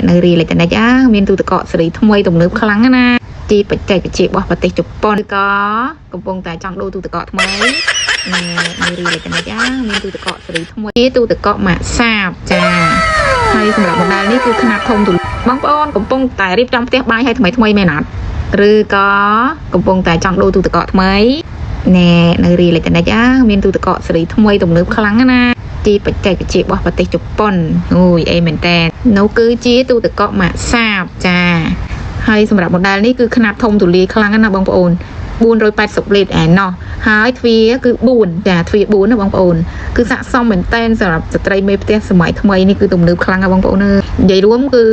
នៅរីអេឡិចត្រូនិកអាមានទូទឹកកកសេរីថ្មីទំនើបខ្លាំងណាស់ជាបច្ចេកវិទ្យារបស់ប្រទេសជប៉ុនឬក៏កំពុងតែចង់ដូរទូទឹកកកថ្មីណែនៅរីអេឡិចត្រូនិកអាមានទូទឹកកកសេរីថ្មីជាទូទឹកកកម៉ាកសាបចាហើយសម្រាប់ model នេះគឺខ្នាតធំទូលបងប្អូនកំពុងតែរៀបចំផ្ទះបាយឲ្យថ្មីថ្មីមែនអត់ឬក៏កំពុងតែចង់ដូរទូទឹកកកថ្មីណែនៅរីអេឡិចត្រូនិកអាមានទូទឹកកកសេរីថ្មីទំនើបខ្លាំងណាស់ ជាបច្ចេកវិទ្យារបស់ប្រទេសជប៉ុនអូយអីមែនតើនោះគឺជាទូទឹកកកម៉ាកសាបចាហើយសម្រាប់ model នេះគឺខ្នាតធំទូលាយខ្លាំងណាស់បងប្អូន480លីត្រឯណោះហើយទ្វារគឺ4ចាទ្វារ4ណាបងប្អូនគឺស័ក្តិសមមែនតែនសម្រាប់ស្ត្រីមេផ្ទះសម័យថ្មីនេះគឺទំនើបខ្លាំងណាស់បងប្អូនអើយនិយាយរួមគឺ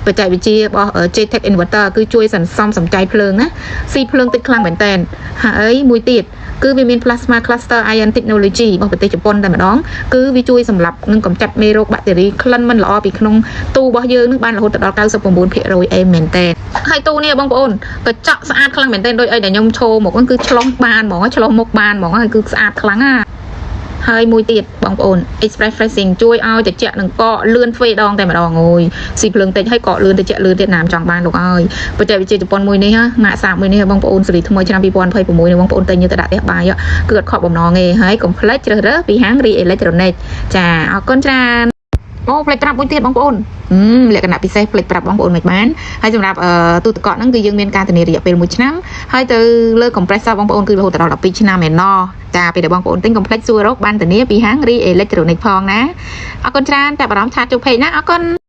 បច្ចេកវិទ្យារបស់ JTEC Inverter គឺជួយសន្សំសំចៃភ្លើងណាស៊ីភ្លើងតិចខ្លាំងមែនតែនហើយមួយទៀតគឺវាមាន plasma cluster ion technology របស់ប្រទេសជប៉ុនតែម្ដងគឺវាជួយសម្លាប់និងកម្ចាត់មេរោគបាក់តេរីក្លិនមិនល្អពីក្នុងទូរបស់យើងនឹងបានរហូតដល់99%អេមែនតើហើយទូនេះបងប្អូនកញ្ចក់ស្អាតខ្លាំងមែនតើដូចអីដែលខ្ញុំឈោមកហ្នឹងគឺឆ្លុះបានហ្មងឆ្លុះមុខបានហ្មងហើយគឺស្អាតខ្លាំងណាហើយមួយទៀតបងប្អូន Express Freezing ជួយឲ្យត្រជាក់និងកកលឿនទ្វេដងតែម្ដងអូយស៊ីភ្លើងតិចហើយកកលឿនត្រជាក់លឿនទៀតណាមចង់បានលោកអើយបច្ចេកវិទ្យាជប៉ុនមួយនេះម៉ាកសាបមួយនេះបងប្អូនសេរីថ្មីឆ្នាំ2026នេះបងប្អូនទិញយកទៅដាក់ផ្ទះបាយគឺអត់ខកបំណងទេហើយកុំភ្លេចជ្រើសរើសពីហាងរីអេឡិចត្រូនិកចាអរគុណច្រើនអូផ្លេចប្រាប់មួយទៀតបងប្អូនលក្ខណៈពិសេសផ្លេចប្រាប់បងប្អូនមិនបានហើយសម្រាប់ទូទឹកកកហ្នឹងគឺយើងមានការធានារយៈពេល1ឆ្នាំហើយទៅលើ compressor បងប្អូនគឺរហូតដល់12ឆ្នាំឯណោះចាពេលដែលបងប្អូនទិញកុំភ្លេចសួររកបានធានាពីហាងរីអេឡិចត្រូនិកផងណាអរគុណច្រើនតែបារម្ភ chat ជួប page ណាអរគុណ។